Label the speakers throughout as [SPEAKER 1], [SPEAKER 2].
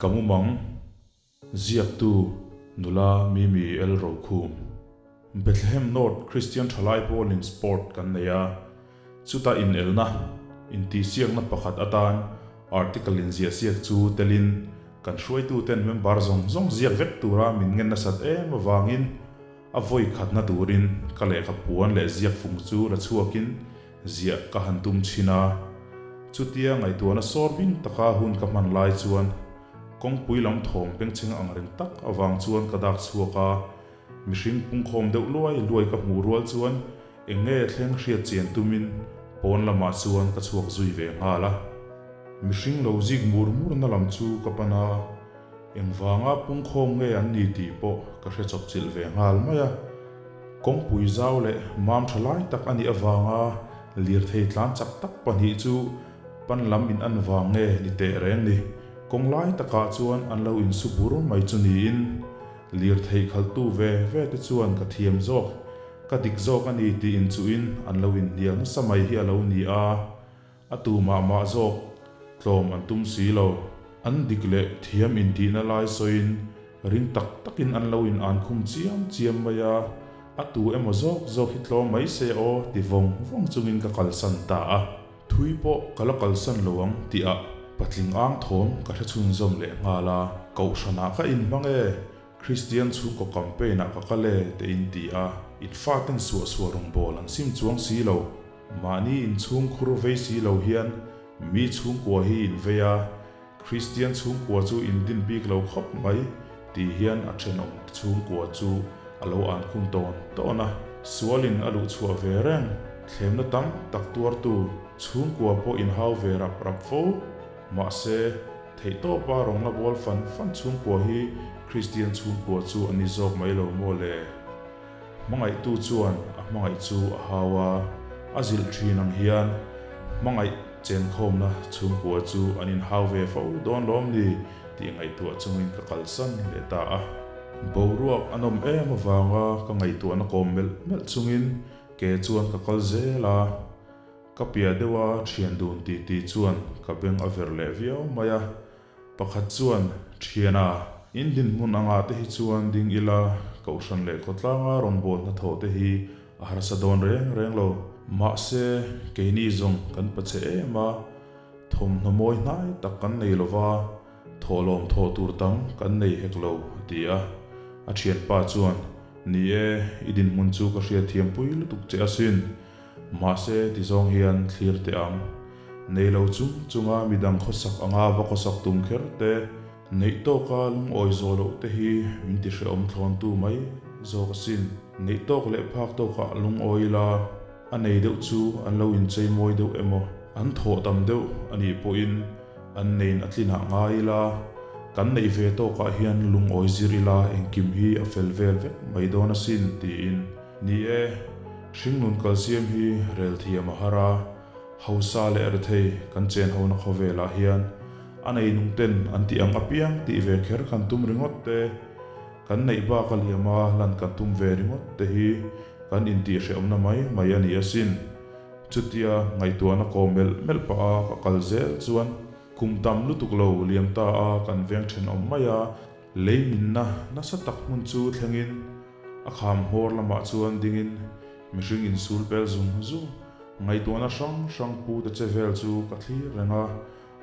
[SPEAKER 1] Ka mumang, Ziaktu, Nula Mimi L. Rokhum. Bethlehem North Christian Thalai Pawlin Sport kan nei a, chuta inelna, intihsiakna pakhat atan article inziahsiak chu telin kan hruaituten member zawng zawng ziak vek tura min ngen nasat em avangin a vawi khatna turin ka lehkha puan leh ziak fung chu la chhuakin Ziah ka han tum chhin a, chutia ngaihtuahna sawr bing taka hun ka hman lai chuan kawngpui lam thawm bengchheng ang reng tak avang chuan ka dak chhuak a, mihring pungkhawm deuh luai luai ka hmuh rual chuan eng nge thleng hriat chian tumin pawn lamah chuan ka chhuak zui ve nghal a. Mihring lo zik mur murna lam chu ka pan a, engvanga pungkhawm nge an ni tih pawh ka hre chawp chilh ve nghal mai a. Kawngpui zau leh mam tha lai tak a nih avanga lirthei tlan chak tak pahnih chu pan lam in an vang nge ni teh reng ni. Kawng lai takah chuan an lo insu bur mai chu niin lirthei khaltu ve ve te chuan ka thiam zawk, ka dik zawk a ni tih inchuhin an lo inhnial nasa mai hi a lo ni a. A tu mah mah zawk tlawm an tum si lo. An dik leh thiam intihna lai sawiin ring tak takin an lo in an khum chiam chiam mai a, a tu emaw zawk zawk hi tlawm mai se aw ti vawng vawng chungin ka kalsan ta a. Thui pawh ka la kalsan lo ang tihah patling ang thawm ka hre chhunzawm leh nghal a, Kohhranah ka inhmang e, Kristian chhungkaw campaign ah ka kal e te in ti a, in faten suahsuah rawngbâwl an sim chuang si lo. Mahni inchhungkhur vei si lo hian mi chhungkua hi in vei a, Kristian chhungkua chu in din bik lo khawp mai tih hian a thenawm chhungkua chu a lo an khum tawn tawn a. Sualin a luh chhuah ve reng, thlemna tam tak tuartu chhungkua pawh inhau ve rap rap fo. Mahse, theihtawpa rawn la bawl fan fan chhungkua hi Kristian chhungkua chu a ni zawk mai lo maw le? Hmangaihtu chuan a hmangaih chu a hau a, a zilh thin ang hian hmangaih chenkhawmna chhungkua chu an inhau ve fo dawn lawm ni tih ngaihtuah chungin ka kalsan leh ta a. Boruak a nawm em avanga ka ngaihtuahna kawm melh melh chungin ke chuan ka kal zel a. Ka piah deuha thian dun titi chuan ka beng a ver leh viau mai a. Pakhat chuan, Thiana, in dinhmun angah te hi chuan ding ila, Kohhran leh khawtlanga rawngbâwl hnathawh te hi a harsa dawn reng reng lo. Mahse, keini zawng kan pache em a, thawmhnaw mawi hnai tak kan nei lo va, thawhlawm thawh tur tam kan nei hek lo, a ti a. A thianpa chuan, Ni e, i dinhmun chu ka hriatthiampui lutuk che asin. Mahse, ti zawng hian thlir teh ang. Nei lo chung chunga midang khawsak anga va khawsak tum kher te, neih tawka lungawi zawh loh te hi min ti hrehawm thlawntu mai zawk asin. Neih tawk leh phak tawkah lungawi ila, a nei deuh chu an lo inchei mawi deuh emaw, an thawh tam deuh a nih pawhin an neiin a tlinah ngai ila, kan neih ve tawkah hian lungawi zir ila engkim hi a fel vel vek mai dawn asin tiin. Ni e, hringnun kalsiam hi rel thiam a har a, hausa leh rethei kan chen hona khawvelah hian a neinung ten an tih ang apiang tih ve kher kan tum ringawt te, kan neih bak a liam a lan kan tum ve ringawt te hi kan intihhrehawmna mai mai a ni asin. Chutia ngaihtuahna kawm melh melh pah a ka kal zel chuan kum tam lutuk lo liam ta a kan veng thenawm mai a, lei minna nasa tak hmun chu thlengin A kham hmawr lamah chuan dingin mihring insul pel zung zung, ngaihtuahna hrang hrang pu te che vel chu ka thlir reng a,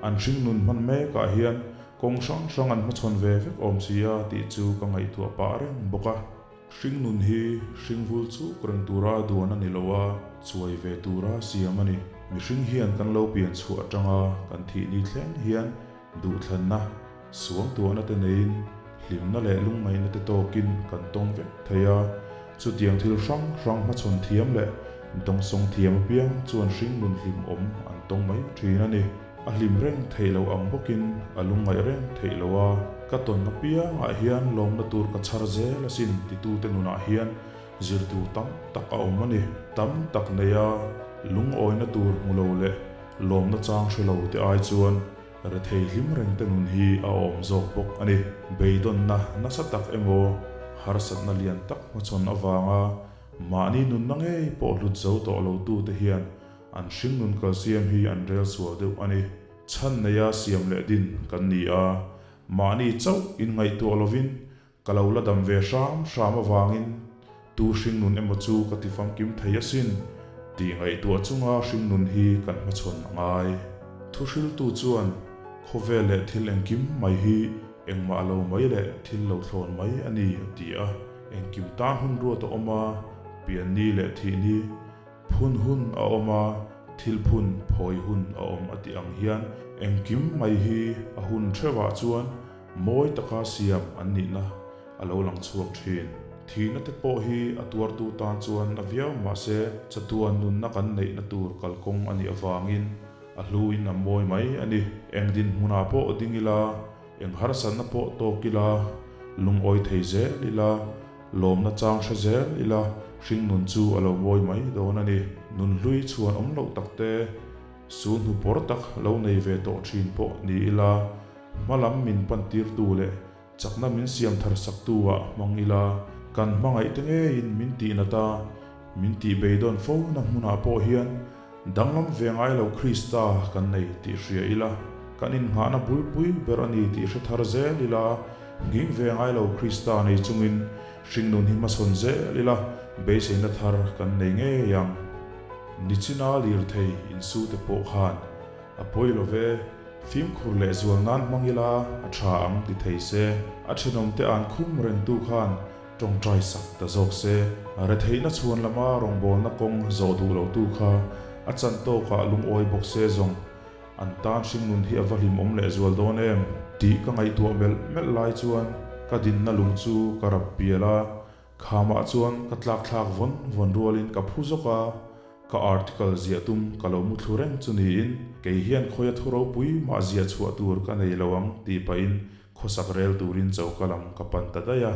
[SPEAKER 1] an hringnun hman mekah hian kawng hrang hrang an hmachhawn ve vek awm si a tih chu ka ngaihtuah pah reng bawk a. Hringnun hi hringvul chuk reng tura duan a ni lo a, chuai ve tura siam a ni. Mihring hian kan lo pian chhuah atanga kan thih ni thleng hian duhthlanna, Suangtuahna te neiin hlimna leh lungngaihna te tawkin kan tawng vek thei a, chutiang thil hrang hrang hmachhawn thiam leh dawngsawng thiam apiang chuan hringnun hlimawm an tawng mai thin a ni. A hlim reng theih loh ang bawkin a lungngaih reng theih loh a, ka tawn apiangah hian lawmna tur ka chhar zel asin titute nunah hian zir tur tam tak a awm a ni. Tam tak neia lungawina tur hmu lo leh lawmna chang hre lo te ai chuan Rethei hlim reng te nun hi a awm zawk bawk a ni. Beidawnna nasa tak emaw, harsatna lian tak hmachhawn avanga mahni nunna ngei pawh hlut zo tawh lo tute hian an hringnun kalsiam hi an rel sual deuh a ni. Chhan neia siam leh din kan ni a. Mahni chauh inngaihtuah lovin ka lo la dam ve hram hram avangin tu hringnun emaw chu ka ti famkim thei asin tih ngaihtuah chunga hringnun hi kan hmachhawn a ngai. Thuhriltu chuan khawvel leh thil engkim mai hi engmah lo mai leh thil lo thlawn mai a ni a ti a. Engkim tan hun ruat a awm a, pianni leh thihni, phun hun a awm a, thil phun phawi hun a awm a tih ang hian engkim mai hi a hun theuhah chuan mawi taka siam an nihna a lo lang chhuak thin. Thihna te pawh hi a tuartu tan chuan a viau mahse chatuan nunna kan neihna tur kalkawng a nih avangin a hluin a mawi mai a ni. Eng dinhmunah pawh ding ila, eng harsatna pawh tawk ila, lungawi thei zel ila, lawmna chang hre zel ila, hringnun chu a lo mawi mai dawn a ni. Nunhlui chhuan awm loh takte Sulhnu pawr tak lo nei ve tawh thin pawh ni ila, hma lam min pantirtu leh chakna min siam thar saktu ah hmang ila, kan hmangaih te ngeiin min tih nat a, min tih beidawn fo na hmunah pawh hian danglam ve ngai lo Krista kan nei tih hria ila, kan innghahna bulpui ber a ni tih hre thar zel ila, nghing ve ngai lo Krista nei chungin hringnun hi hmasawn zel ila, beiseina thar kan nei ngei ang. Nichina lirthei insu te pawh khan a pawi lo ve, fimkhur leh zual nan hmang ila a tha ang ti thei se, a thenawm te an khum rengtu khan tawngtai sak ta zawk se, retheihna chhuan lama rawngbawlna kawng zawh duh lo tu kha a chan tawkah lungawi bawk se zawng an tan hringnun hi a va hlimawm leh zual dawn em tih ka ngaihtuah melh melh lai chuan ka dinna lung chu ka rap pial a, Khamah chuan ka tlak thlak vawn vawn rualin ka phu zawk a, ka article ziah tum ka lo mu thlu reng chu niin kei hian khawia thu ropui mah ziah chhuah tur ka nei lo ang tih pahin khawsak rel turin choka lam ka pan ta daih a.